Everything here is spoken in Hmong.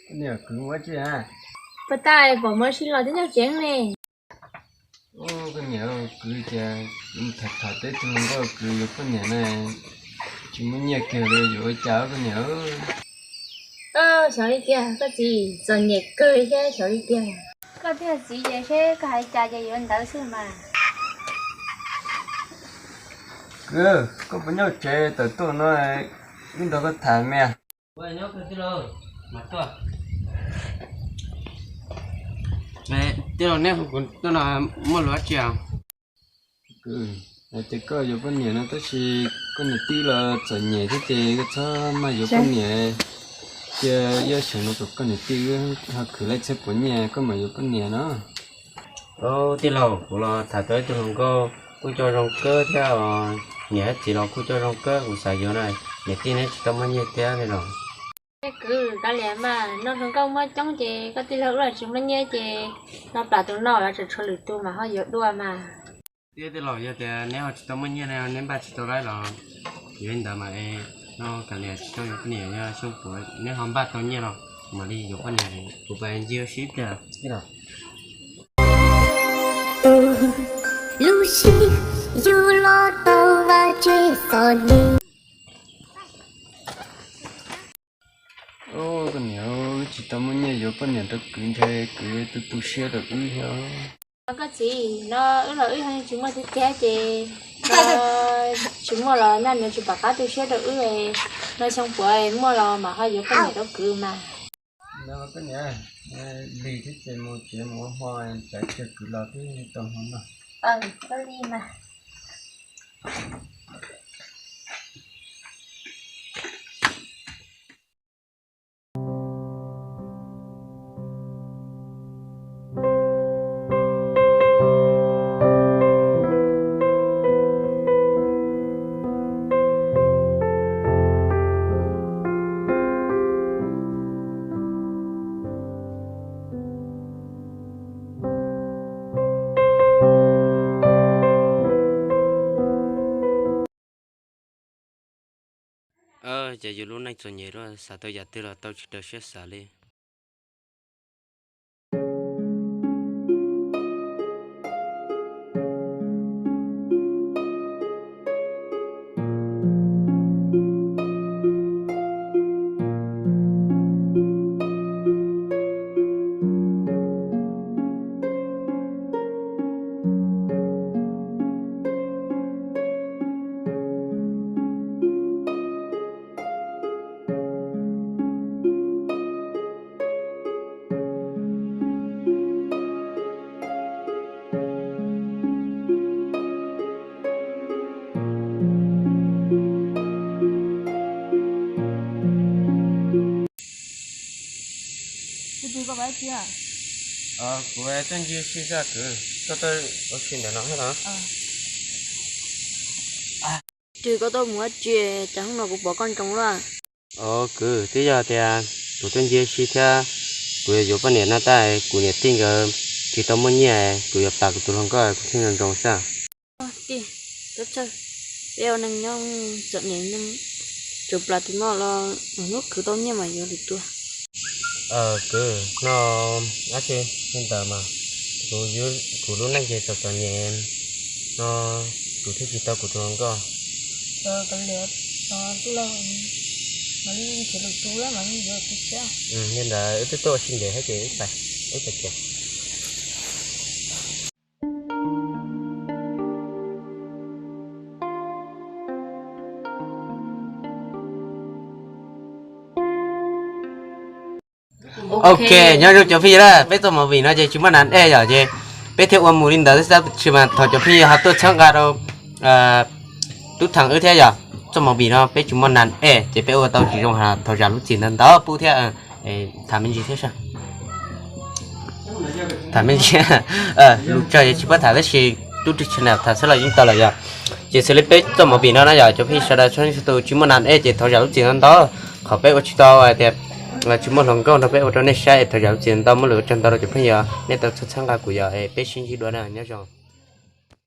Koj niam, kwv ua tsi a? Puas tas pom muaj sij los twb nyob tsev ne. Koj niam, kwv tias tham tham teb tug hluas nkauj, kwv yuav poj niam na, tsis muaj nyiaj kiag li, yuav ua cas koj niam? Xyov li tiag koj txiv, txom nyem kawg thiab, xyov li tiag. Koj thiaj txiv ces seb koj hais cas ces yuav ntawd xwb mas. Kwv, koj puas nyob tsev tawm tuaj no, wb nrog koj tham me. Tij laug, neb hu kuv tuaj no muaj lus dab tsi? Hais tias koj yuav poj niam no tab sis koj niam tij los txom nyem thiab ces koj txhob maj yuav poj niam, cia ib xyoos no kom koj niam tij wb ho khwv laib txhiab puas nyiaj koj mam yuav poj niam no. Tij laug, kuv los tham tau ib tug hluas nkauj kuj coj zoo kawg thiab, niam thiab txiv los kuj coj zoo kawg, kuv xav yuav na, niam tij neb tsis tau muaj nyiaj thiab li los. Kwv, kav liam mas, no hluas nkauj muaj coob ces koj tij laug wb los tsis muaj nyiaj ces no plam tus no los tseem tshuav lwm tus mas ho yuav dua mas. Tij laug, yog tias neb ho tsis tau muaj nyiaj ne, neb npaj tsis tau laib los yuav li ntawd mas, no kav liam tsis tau yuav poj niam, yog xyoo puav neb ho npaj tau nyiaj los mam li yuav poj niam, kuv pab ncig ua si ib pliag. Lub sij hawm los tau vaj tse txom nyem. Koj niam, wb tsis tau muaj nyiaj yuav poj niam rau kwv, ntshe kwv tu tu siab rau wb thiab. Koj txiv, no wb los wb yeej tsis muaj tiag tiag ces no tsis muaj los naj nws tsis pom qab tu siab rau wb, no xyoo puav muaj los mam ho yuav poj niam rau kwv mas. Koj niam, lig thiab ces mus tsev mus ua hmo, tsam cia kwv los twb tau hmo noj. Koj li mas. Ces yus lub neej txom nyem luaj, xav tau yam twg los tau tsis raws siab xav li. Kuv tuaj ncig ua si xwb kwv, koj tuaj ua si ntawm no thiab los? Ris koj tuaj mus ua tsi, cas hnub no kuv pom koj ntsoo luaj? Kwv, twb yog tias kuv tuaj ncig ua si thiab, kuv yuav yuav poj niam no tab kuv niam tij nkawd tsis tau muaj nyiaj, kuv yuav plam kuv tus hluas nkauj kuv thiaj ntsoo ntsoo xwb. Tij, peb ua neeg nyob txom nyem, tseem plam tus no los hnub khwv tau nyiaj mas yuav lwm tus. Kwv, no dab tsi li ntawd mas, kuv lub neej ces txom txom nyem no, kuv thiaj tsis tau kuv tus hluas nkauj. Kav liam, tij laug, mam li nrhiav lwm tus mas yuav tus tshiab. Li ntawd wb twb tuaj ua si ntev thiab ces wb pais, wb pais kiag. Ok, nyob zoo cov phooj ywg na, peb txoj movie no ces tsis muaj nas ej yom, ces peb thiaj ua mus li ntawd xwb, tab sis mas thov cov phooj ywg ho tuaj txhawb nqa rau tub Theej wb thiab yom. Txoj movie no peb tsis muaj nas ej ces peb ua tau tsis zoo, thov zam lub txim ntau ntau pub thiab. Tham me ntsis thiab, tham me ntsis, lus tsawg tsis pub tham tab sis tub Theej channel tham xwb los yeej tau lawm yom. Ces xws li peb txoj movie no na yom, cov phooj ywg sawv daws txhua tus tsis muaj nas ej ces thov zam lub txim ntau ntau. Qhov peb ua tsis tau hais tias tsis muaj hluas nkauj nrog peb ua rau nej saib, thov zam lub txim ntau, muaj lus ua tsaug ntau rau cov phooj ywg nej tau txhawb nqa kuv yom, es peb sib ntsib dua na, nyob zoo.